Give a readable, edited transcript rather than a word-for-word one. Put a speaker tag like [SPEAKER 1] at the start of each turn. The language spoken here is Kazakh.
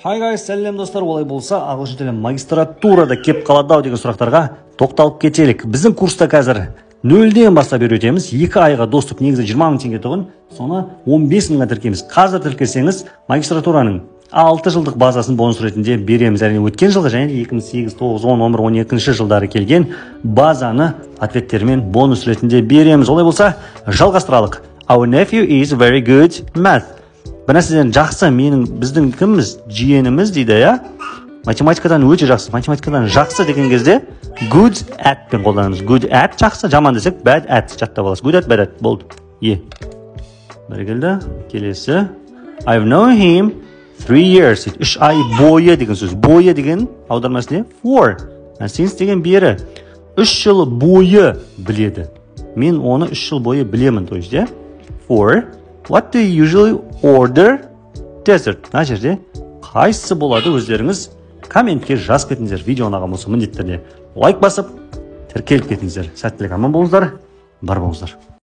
[SPEAKER 1] Hi guys, сәлем, достар. Олай болса, ағылшын тілі магистратурада кеп қалады ау деген сұрақтарға тоқталып кетелік. Біздің курста қазір нөлден бастап үйретеміз. 2 айға доступ негізі 20 мың теңге тұғын, соны 15 мыңға тіркейміз. Қазір тіркелсеңіз, магистратураның 6 жылдық базасын бонус ретінде береміз. Әрине, өткен жылғы және де 2008, 9, 10, 11, 12 жылдары келген базаны ответтерімен бонус ретінде береміз. Олай болса, жалғастыралық. Our nephew is very good math. Бір нәрседен жақсы менің, біздің кіміміз, жиеніміз дейді, иә, математикадан өте жақсы. Математикадан жақсы деген кезде good at пен қолданамыз. Good at жақсы, жаман десек, bad at. Жаттап аласыз: good at, bad at. Болды. Е, бәрекелді. Келесі: I've known him 3 years дейді. 3 ай бойы деген сөз. Бойы деген аудармасы не? For. Since деген бері. 3 жыл бойы біледі. Мен оны 3 жыл бойы білемін, то есть, иә. For what do you usually order dessert? Мына жерде қайсысы болады, өздеріңіз комментке жазып кетіңіздер. Видео ұнаған болса, міндетті түрде лайк басып, тіркеліп кетіңіздер. Сәттілік, аман болыңыздар, бар болыңыздар.